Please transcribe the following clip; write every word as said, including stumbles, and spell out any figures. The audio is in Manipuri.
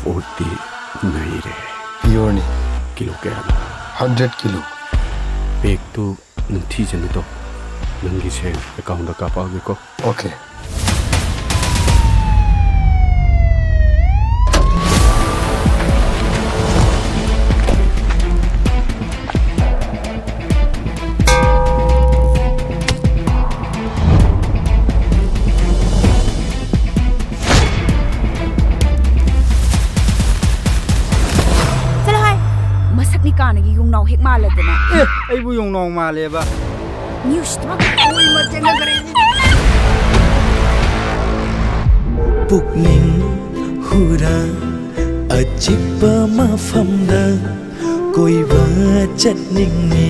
ꯄꯣꯠꯇꯤ ꯅꯩꯔꯦ꯫ ꯄꯤꯌꯣꯔꯅꯤ꯫ ꯀꯤꯂꯣ ꯀꯌꯥꯅꯣ? Hundred kilo. ꯄꯦꯛꯇꯨ ꯅꯤꯡꯊꯤꯖꯅ ꯇꯧ꯫ ꯅꯪꯒꯤ ꯁꯦꯜ ꯑꯦꯀꯥꯎꯟꯗ ꯀꯥꯞꯄꯛꯑꯒꯦꯀꯣ꯫ ꯑꯣꯀꯦ꯫ ꯆꯠꯂꯣ ꯍꯥꯏ꯫ ꯃꯁꯛ ꯅꯤꯀꯥꯅꯒꯤ ꯌꯣꯡꯅꯥꯎ ꯍꯦꯛ ꯃꯥꯜꯂꯗꯅ꯫ ꯑꯦ, ꯑꯩꯕꯨ ꯌꯣꯡꯅꯥꯎ ꯃꯥꯜꯂꯦꯕ? ꯅ꯭ꯌꯨꯁꯇꯃꯛ ꯑꯣꯏ ꯃꯇꯦꯡꯅꯈ꯭ꯔꯦ꯫ ꯄꯨꯛꯅꯤꯡ ꯍꯨꯔꯥ ꯑꯆꯤꯛꯄ ꯃꯐꯝꯗ ꯀꯣꯏꯕ ꯆꯠꯅꯤꯡꯉꯤ꯫